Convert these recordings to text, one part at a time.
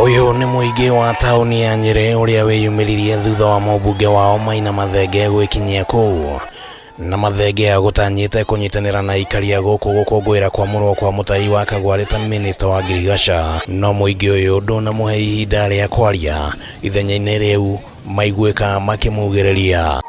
Ũyũ nĩ mũingĩ wa taũni ya Nyĩrĩ ũrĩa wĩyumĩririe thutha wa mũmbunge wao Maina Mathenge gwĩkinyia kũu na Mathenge agũtanyĩte kũnyitanĩra na aikari a gũkũ gũkũngũĩra kwamũrwo kwa Mutahi wa Kagwe arĩ ta minista wa ngirigaca. No mũingĩ ũyũ ndũnamũhe ihinda rĩa kwaria, ithenya-inĩ rĩu maiguĩka makĩmugĩrĩria.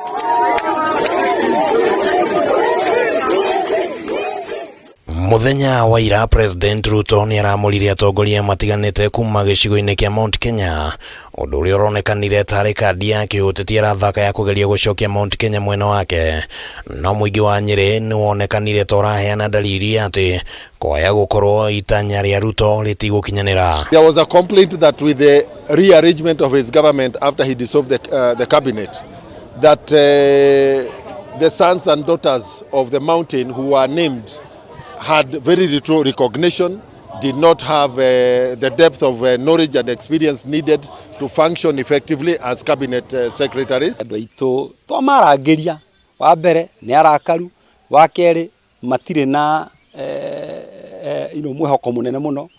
Mũthenya wa ira President Ruto nĩ aramũrire atongoria matiganĩte kuma gĩcigo-inĩ kĩa Mount Kenya, ũndũ ũrĩa ũronekanire tarĩ kandi ya kĩũteti arathaka ya kũgeria gũcokia Mount Kenya mwena wake. No mũingĩ wa Nyĩrĩ nĩ wonekanire ta ũraheana dalili atĩ kwaya gũkorwo itanya rĩa Ruto rĩtigũkinyanĩra. There was a complaint that with the rearrangement of his government after he dissolved the cabinet, that the sons and daughters of the mountain who were named had very little recognition, did not have the depth of knowledge and experience needed to function effectively as cabinet secretaries. Andũ aitũ twamarangĩria, wa mbere nĩ arakaru, wa kerĩ matirĩ na mwĩhoko mũnene mũno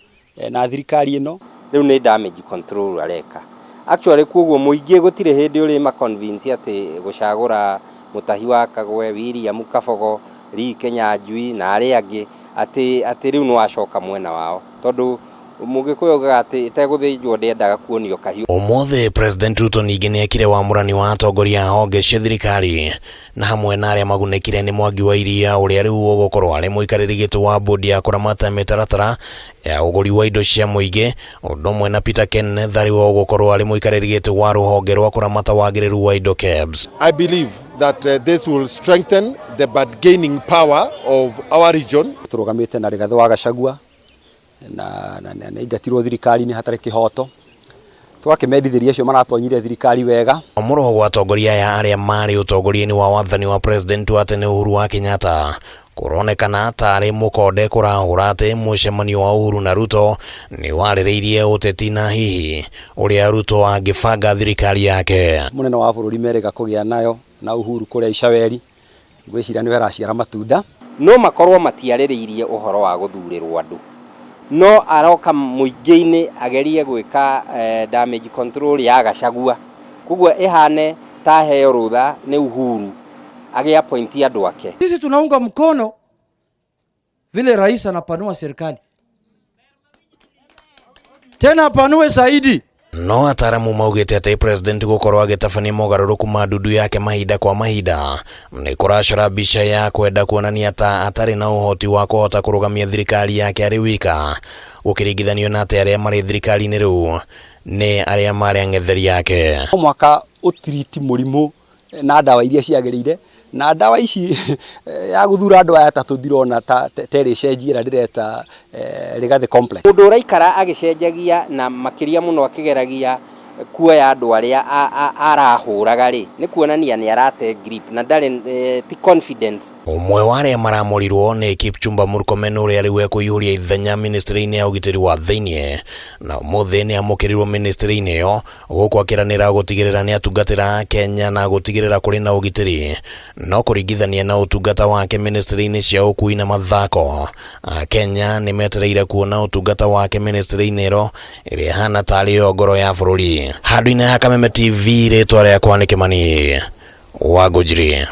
na thirikari ĩno. Rĩu nĩ damage control areka actually, koguo mũingĩ gũtirĩ hĩndĩ ũrĩ ma convince atĩ gũcagũra Mutahi wa Kagwe, William Kabogo, Lee Kinyanjui na arĩa angĩ atĩ rĩu nĩ wacoka mwena wao, tondũ Mũgĩkũyũ augaga atĩ ĩtegũthĩnjwo ndĩendaga kuonio kahiũ. Ũmũthĩ President Ruto ningĩ nĩ ekire wamũrani wa atongoria a honge cia thirikari, na hamwe na arĩa magunĩkire nĩ Mwangi wa Iria ũrĩa rĩu ũgũkorwo arĩ mũikarĩri gĩtĩ wa bodi ya kũramata mĩtaratara ya ũgũri wa indo cia mũingĩ, ũndũ ũmwe na Peter Kenneth arĩ we ũgũkorwo arĩ mũikarĩri gĩtĩ wa rũhonge rwa kũramata wagĩrĩru wa indo KEBS. I believe that this will strengthen the bargaining power of our region. Tũrũgamĩte na Rigathĩ wa Gachagua na aingatirwo thirikari-inĩ hatarĩ kĩhoto, twakĩmendithĩria acio maratonyire thirikari wega. Kwamũrwo gwa atongoria aya arĩa marĩ ũtongoria-inĩ wa wathani wa President wa tene Uhuru wa Kenyatta kũronekana tarĩ mũkonde kũrahũra atĩ mũcemanio wa Uhuru na Ruto nĩ warĩrĩirie ũteti na hihi ũrĩa Ruto angĩbanga thirikari yake. Mũnene wa bũrũri merĩga kũgĩa nayo na Uhuru kũrĩa Icaweri, ngwĩciria nĩwe araciara matunda. No makorwo matiarĩrĩirie ũhoro wa gũthurĩrwo andũ, no aroka mũingĩ-inĩ agerie gwĩka damage control ya Gachagua, koguo ĩhane ta heo rũtha nĩ Uhuru agĩ appoint andũ ake. Sisi tunaunga mkono vile rais anapanua serikali, tena apanue zaidi. No ataramu maugĩte atĩ president gũkorwo agĩtabania mogarũrũku ma ndundu yake mahinda kwa mahinda nĩ kũracora mbica ya kwenda kuonania ta atarĩ na ũhoti wa kũhota kũrũgamia thirikari yake arĩ wika, gũkĩringithanio na atĩ arĩa marĩ thirikari-inĩ rĩu nĩ arĩa marĩ ang'etheri yake. No mwaka ũtiriti mũrimũ na ndawa iria ciagĩrĩire, na ndawa ici ya gũthura andũ aya atatũ ndirona ta ĩrĩ ĩcenjie ĩrĩa ndĩreta Rigathĩ complex. Mũndũ ũraikara agĩcenjagia na makĩria mũno akĩgeragia kuoya andũ arĩa arahũraga rĩ, nĩ kuonania nĩ arate grip na ndarĩ ti confident. Ũmwe wa arĩa maramũrirwo nĩ Kipchumba Murkomen ũrĩa rĩu ekũiyũria ithenya ministry-inĩ ya ũgitĩri wa thĩinĩ, na ũmũthĩ nĩ amũkĩrirwo ministry-inĩ ĩyo gũkũ akĩranĩra gũtigĩrĩra nĩ atungatĩra Kenya na gũtigĩrĩra kũrĩ na ũgitĩri. No kũringithania na ũtungata wake ministry-inĩ cia ũkui na mathako, Akenya nĩ metereire kuona ũtungata wake ministry-inĩ ĩro ĩrĩa ĩhana tarĩ yo ngoro ya bũrũri. Handũ-inĩ ha Kameme TV, rĩtwa rĩakwa nĩ Kĩmani wa Ngũnjiri.